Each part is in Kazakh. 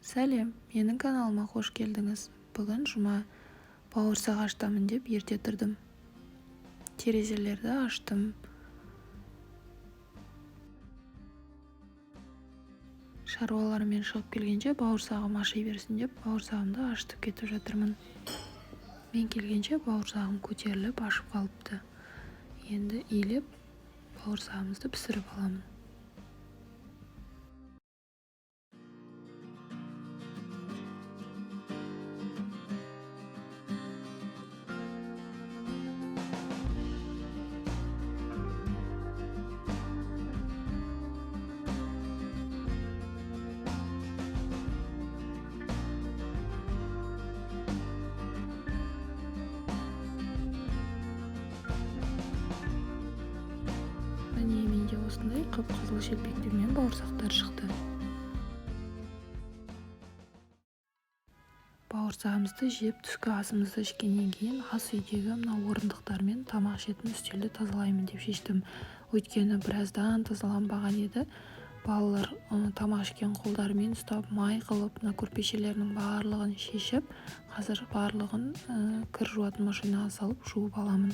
Сәлем, менің каналыма қош келдіңіз. Бүгін жұма, бауырсақ аштамын деп ерте тұрдым. Терезелерді аштым. Шаруалармен шығып келгенше бауырсағым аши берсін деп бауырсағымды ашытып кетіп жатырмын. Мен келгенше бауырсағым көтеріліп ашып қалыпты. Енді илеп бауырсағымызды пісіріп аламын. Міне, менде осындай қып-қызыл шелпектермен бауырсақтар шықты. Бауырсағымызды жеп, түскі асымызды ішкеннен кейін ас үйдегі мына орындықтар мен тамақ ішетін үстелді тазалаймын деп шештім. Өйткені біраздан тазаланбаған еді. Балалар тамақ ішкен қолдарымен ұстап, май қылып, мына көрпешелерінің барлығын шешіп, қазір барлығын кір жуатын машинаға салып жуып аламын.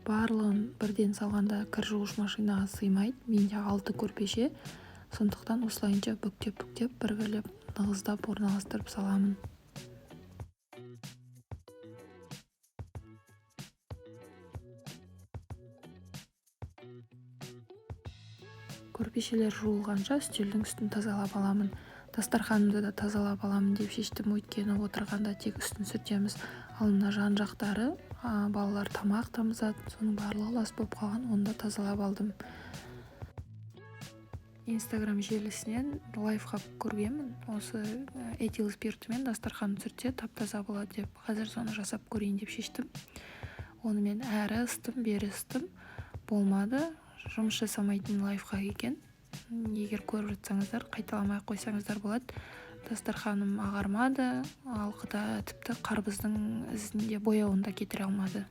Барлығын бірден салғанда кір жуғыш машинаға сыймайды. Менде 6 көрпеше, сондықтан осылайынша бүктеп-бүктеп бір-бірлеп нығыздап орналастырып саламын. Көрпешелер жуылғанша үстелдің үстін тазалап аламын. Дастарханымды да тазалап аламын деп шештім, өйткені отырғанда тек үстін сүртеміз. Ал мына жан-жақтары, балалар тамақ тамызады, соның барлығы лас болып қалған, оны да тазалап алдым. Инстаграм желісінен лайфхак көргенмін, осы этил спиртімен дастарханды сүртсе тап-таза болады деп. Қазір соны жасап көрейін деп шештім. Онымен әрі ыстым, бері ыстым, болмады. Жұмыс жасамайтын лайфхак екен. Егер көріп жатсаңыздар, қайталамай қойсаңыздар болады. Дастарханым ағармады, алқыда тіпті қарбыздың ізінде бояуын да кетіре алмады.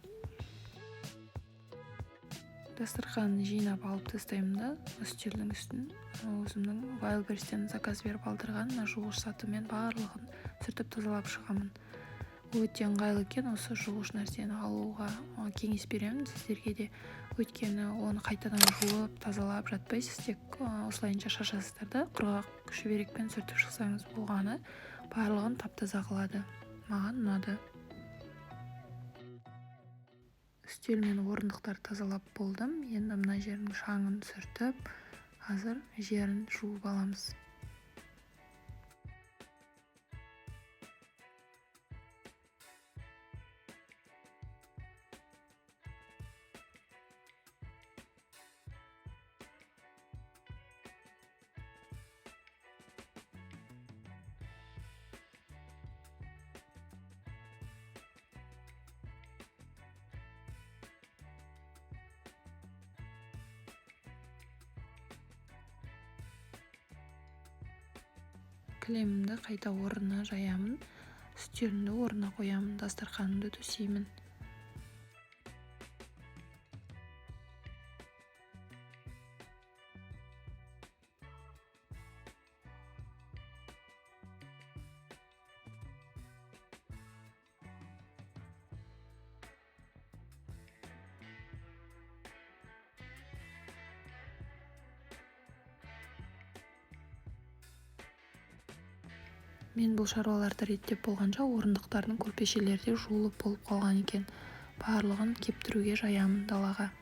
Дастарханын жинап алып тастаймын да, үстелдің үстін өзімнің Wildberries-тен заказ беріп алдырған мына жуғыш сатымен барлығын сүртіп тазалап шығамын. Өте ыңғайлы екен осы жуғыш нәрсені алуға кеңес беремін сіздерге де. Өйткені оны қайтадан жуып, тазалап жатпайсыз, тек осылайынша шашасыздар да, құрғақ шүберекпен сүртіп шықсаңыз болғаны, барлығын тап-таза қылады. Маған ұнады. Үстел мен орындықтарды тазалап болдым. Енді мына жердің шаңын сүртіп, қазір жерін жуып аламыз. Кілемімді қайта орнына жаямын, үстелімді орнына қоямын, дастарханымды төсеймін. Мен бұл шаруаларды реттеп болғанша орындықтардың көрпешелері де жуылып болып қалған екен. Барлығын кептіруге жаямын далаға.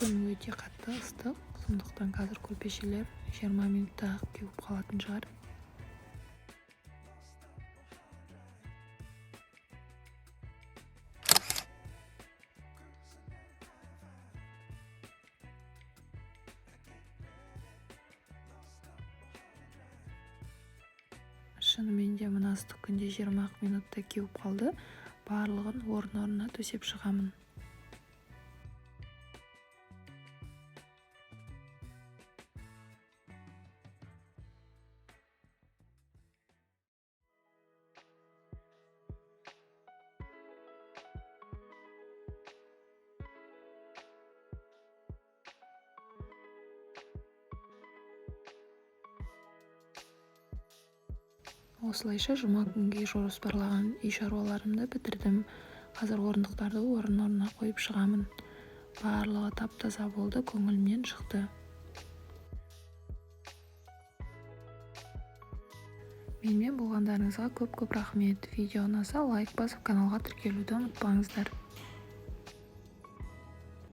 Күн өте қатты ыстық, сондықтан қазір көрпешелер 20 минутта кеуіп қалатын шығар. Шынымен де мына ыстық күнде 20 минутта кеуіп қалды. Барлығын орын-орнына төсеп шығамын. Осылайша жұма күнге жоспарлаған үй шаруаларымды бітірдім. Қазір орындықтарды орын-орнына қойып шығамын. Барлығы тап-таза болды, көңілімнен шықты. Менімен болғандарыңызға көп-көп рахмет. Видео ұнаса, лайк басып, каналға тіркелуді ұмытпаңыздар.